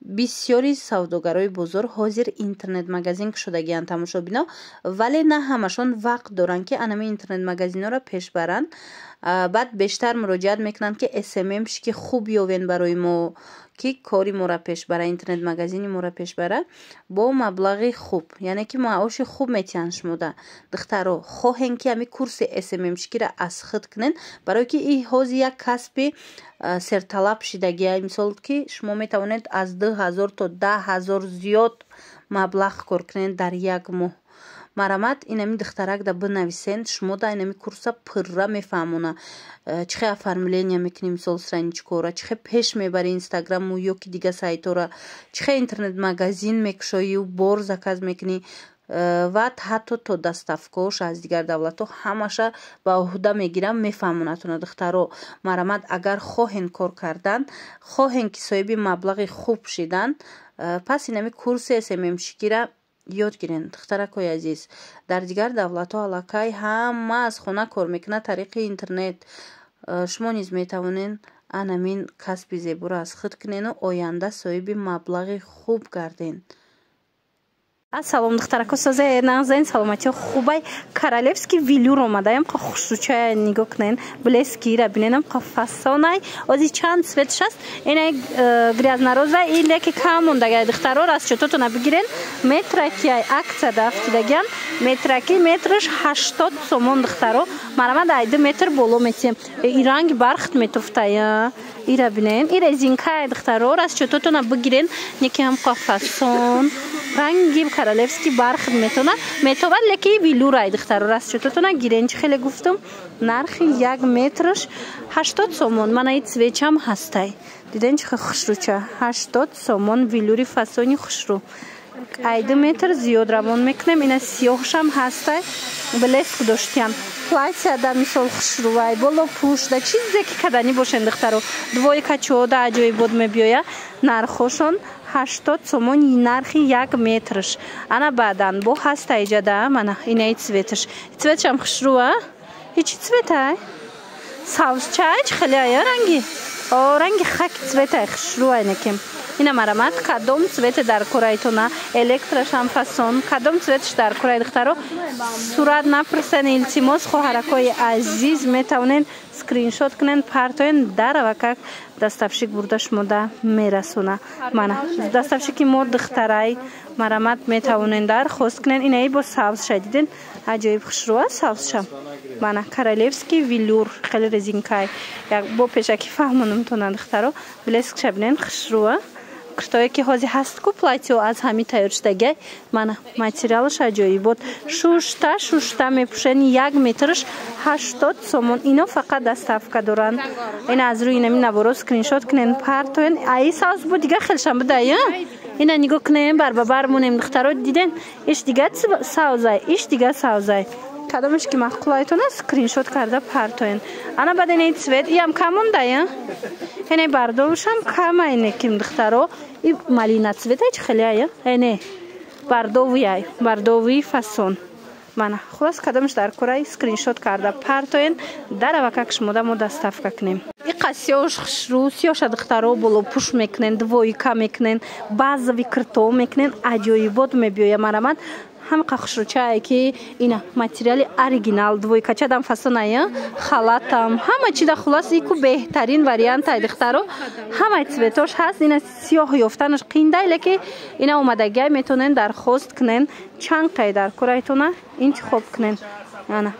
Бисёри савдогарои бозор ҳозир интернет-магазин кушодагианд, тамошобино, вале на ҳамашон вақт доранд, ки анами интернет-магазинҳоро пеш баранд. Баъд бештар муроҷиат мекунанд, ки СММщик и хуб ёвен барои мо, ки кори моро пеш бара, интернет-магазини моро пеш бара бо маблағи хуб, яъне ки маоши хуб метиҳанд шумода. Духтаро, хоҳем, ки ҳами курси СММщик иро аз худ кунен, барое ки и ҳозир як касби серталаб шидагия. Мисол, ки шумо метавонед аз 2000 то 10 000 зиёд маблағ кор кунед дар як моҳ. Марамат, инами духтаракда бинависен, шумо да инами курса пурра мефаҳмона, чӣ хел оформления мекунӣ, мисол, страничка ра чӣ хел пеш мебарӣ, Инстаграму ё ки дига сайтҳоро, чӣ хел интернет-магазин мекушоию бор заказ мекунӣ ва ҳатто то доставка ош аз дигар давлатҳо ҳамаша ба ӯҳда мегирам, мефаҳмонатона. Духтаро, марамат, агар хоҳен кор кардан, хоҳен, ки соҳиби маблағи хуб шидан, пас инами курси СММщик ира ёд гирен. Духтаракҳои азиз, дар дигар давлатҳо аллакай ҳама аз хона кор мекунад тариқи интернет. Шумо низ метавонед анамин касби зеборо аз худ кунену оянда соҳиби маблағи хуб гарден. Ассалом, духтарако, созе, нағзен, саломатиё, хубай? Королевский велюр омадаям, қа хушрӯчая, нигоҳ кунен, блеск ира биненам, қа фасонай. Ози чанд цвет ш аст. Ина грязно-роза, ин яке кам мондагай. Духтаро, расчёт отона бигирен, метракиай, акция дафтидагиан, метраки, метрш 80 сомон. Духтаро, марамад, ай 2 метр боло метием. И ранги бархат метуфтая, ира бинен, и резинкай. Духтаро, расчёт отона бигирен, некиам қа фасон, ранги королевский бархат метона, метовад, леки велюрай. Духтаро, расчёт отона гирен. Чи хеле гуфтум, нархи 1 метрш 80 сомон. Мана и цвет чам ҳастай, диден, чи хел хушрӯча, 80 сомон, велюри фасони хушрӯ, ай 2 метр зиёд равон мекунем. Ина сиёҳшам ҳастай, блеск доштиям. Платья мисол хушрӯвай, боло пӯшда, чизе ки каданӣ бошен. Духтаро, двойка чода аҷоибот мебиёя, нархошон 80 сомон, нархи 1 метрш. Ана баъдан бо ҳаста иҷада, мана инаи цвет ш, цвет шам хушрӯа. Ҳичи цвет ай савзчай, чи хеле ая ранги, о, ранги хаки цвет ай, хушрӯай некем. Ина марамат, кадом цвет е дар кораитона, электрашам фасон, кадом цвет ш дар кораи. Духтаро, сурат напурсен, илтимос. Хоҳаракҳои азиз, метавонен скриншот кунен, партоен, даравакак доставщик бурда шумода мерасона. Мана доставщик и мо духтарай, марамат, метавонен дархост кунен. Инаи бо сабзша диден, аҷоиб хушрӯа сабзша. Мана королевский велюр, хеле резинкай, бо пешакӣ фаҳмонумтона. Духтаро, блеск ша бинен, хушрӯа. Куртое ки ҳозир ҳаст ку, платье аз ҳами тайёр шудагиай. Мана материалаш аҷоибот, шушта шушта мепӯшен. 1 метрш 80 сомон. Ино фақат доставка доранд. Ина аз рӯи инами наворо скриншот кунен, партоен. Аи савз бу, дига хелшам буда. Ина нигоҳ кунем, бар ба бар монем. Духтаро, диден, иш дига савзай, иш дига савзай. Кадомеш ки маъқулайтона, скриншот карда партоен. Ана баъд инаи цвет, иам кам мондая, инаи бардовушам камай неким. Духтаро, и малина цвет ай, чи хеле ая, эне бордовый, бордовый фасон. Мана хулас, кадомеш дар курай, скриншот карда партоен, даравакак шумода мо доставка кунем. Иқа сиёш хушрӯ, сиёша, духтаро, болопӯш мекунен, двойка мекунен, базовый кирто мекунен, аҷоибот мебиёя. Марамат, ҳамқа хушрӯчае, ки ина материали оригинал, двойка чадам фасоная, халатам, ҳама чида. Хулас, ику беҳтарин вариантай. Духтаро, ҳамаи цвет ош ҳаст. Ина сиёҳ ёфтанаш қиндай, леки ина омадагиай, метавонен дархост кунен, чанд қай дар курайтона интихоб кунен. Ана.